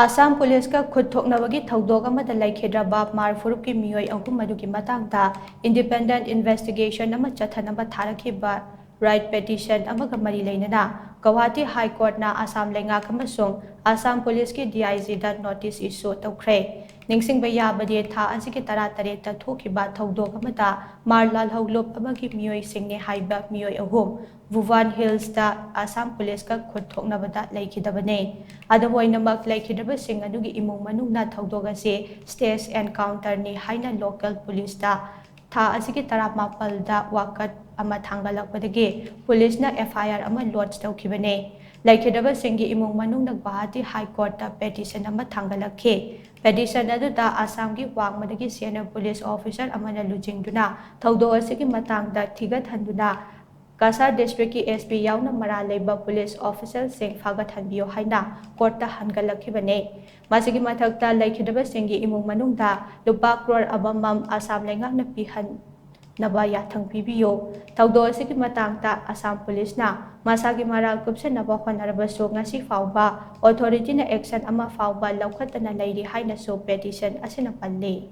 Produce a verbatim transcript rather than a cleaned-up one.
ꯑꯥꯁꯥꯝ ꯄꯨꯂꯤꯁꯀ ꯈꯨꯠ ꯊꯣꯛꯅꯕꯒꯤ ꯊꯧꯗꯣꯛ ꯑꯃꯗ ꯂꯩꯈꯤꯗ꯭ꯔꯕ ꯃꯥꯔ ꯐꯨꯔꯨꯞꯀꯤ ꯃꯤꯑꯣꯏ ꯑꯍꯨꯝ ꯑꯗꯨꯒꯤ ꯃꯇꯥꯡꯗ independent investigation ꯑꯃ ꯆꯠꯊꯅꯕ ꯊꯥꯔꯛꯈꯤꯕ writ petition ꯑꯃꯒ ꯃꯔꯤ ꯂꯩꯅꯅ ꯒꯧꯍꯥꯇꯤ High Courtꯅ ꯑꯥꯁꯥꯝ ꯂꯩꯉꯥꯛ ꯑꯃꯁꯨꯡ ꯑꯥꯁꯥꯝ ꯄꯨꯂꯤꯁꯀꯤ D I Gꯗ notice issue ꯇꯧꯈ꯭ꯔꯦ꯫ ꯅꯤꯡꯁꯤꯡꯕ ꯌꯥꯕꯗꯤ, ꯊꯥ ꯑꯁꯤꯒꯤ ꯇꯔꯥꯇꯔꯦꯠꯇ ꯊꯣꯛꯈꯤꯕ ꯊꯧꯗꯣꯛ ꯑꯃꯗ ꯃꯥꯔ ꯂꯥꯜꯍꯧꯂꯨꯞ ꯑꯃꯒꯤ ꯃꯤꯑꯣꯏꯁꯤꯡꯅꯤ ꯍꯥꯏꯕ ꯃꯤꯑꯣꯏ ꯑꯍꯨꯝ ꯚꯨꯕꯥꯟ ꯍꯤꯜꯁꯇ ꯑꯥꯁꯥꯝ ꯄꯨꯂꯤꯁꯀ ꯈꯨꯠ ꯊꯣꯛꯅꯕꯗ ꯂꯩꯈꯤꯗꯕꯅꯤ꯫ ꯑꯗꯨꯝ ꯑꯣꯏꯅꯃꯛ, ꯂꯩꯈꯤꯗ꯭ꯔꯕꯁꯤꯡ ꯑꯗꯨꯒꯤ ꯏꯃꯨꯡ ꯃꯅꯨꯡꯅ ꯊꯧꯗꯣꯛ ꯑꯁꯤ stage encounterꯅꯤ ꯍꯥꯏꯅ local ꯄꯨꯂꯤꯁꯇ ꯊꯥ ꯑꯁꯤꯒꯤ ꯇꯔꯥꯃꯥꯄꯜꯗ ꯋꯥꯀꯠ ꯑꯃ ꯊꯥꯡꯒꯠꯂꯛꯄꯗꯒꯤ ꯄꯨꯂꯤꯁꯅ F I R ꯑꯃ lodge ꯇꯧꯈꯤꯕꯅꯤ꯫ ꯂꯩꯈꯤꯗ꯭ꯔꯕꯁꯤꯡꯒꯤ ꯏꯃꯨꯡ ꯃꯅꯨꯡꯅ ꯒꯨꯋꯥꯍꯥꯇꯤ High Courtꯇ petition ꯑꯃ ꯊꯥꯡꯒꯠꯂꯛꯈꯤ꯫ Petition ꯑꯗꯨꯗ ꯑꯥꯁꯥꯝꯒꯤ ꯋꯥꯡꯃꯗꯒꯤ senior police officer ꯑꯃꯅ ꯂꯨꯆꯤꯡꯗꯨꯅ ꯊꯧꯗꯣꯛ ꯑꯁꯤꯒꯤ ꯃꯇꯥꯡꯗ ꯊꯤꯒꯠꯍꯟꯗꯨꯅ ꯀꯁꯥꯔ districtꯀꯤ S P ꯌꯥꯎꯅ ꯃꯔꯥꯜ ꯂꯩꯕ police officerꯁꯤꯡ ꯐꯥꯒꯠꯍꯟꯕꯤꯌꯨ ꯍꯥꯏꯅ courtꯇ ꯍꯟꯒꯠꯂꯛꯈꯤꯕꯅꯤ꯫ ꯃꯁꯤꯒꯤ ꯃꯊꯛꯇ, ꯂꯩꯈꯤꯗꯕꯁꯤꯡꯒꯤ ꯏꯃꯨꯡ ꯃꯅꯨꯡꯗ ꯂꯨꯄꯥ ꯀ꯭ꯔꯣꯔ ꯑꯃꯃꯝ ꯑꯥꯁꯥꯝ ꯂꯩꯉꯥꯛꯅ ꯄꯤꯍꯟꯅꯕ ꯌꯥꯊꯪ ꯄꯤꯕꯤꯌꯨ꯫ ꯊꯧꯗꯣꯛ ꯑꯁꯤꯒꯤ ꯃꯇꯥꯡꯗ ꯑꯥꯁꯥꯝ ꯄꯨꯂꯤꯁꯅ ꯃꯁꯥꯒꯤ ꯃꯔꯥꯜ ꯀꯨꯞꯁꯟꯅꯕ ꯍꯣꯠꯅꯔꯕꯁꯨ, ꯉꯁꯤ ꯐꯥꯎꯕ authorityꯅ action ꯑꯃ ꯐꯥꯎꯕ ꯂꯧꯈꯠꯇꯅ ꯂꯩꯔꯤ ꯍꯥꯏꯅꯁꯨ petition ꯑꯁꯤꯅ ꯄꯜꯂꯤ꯫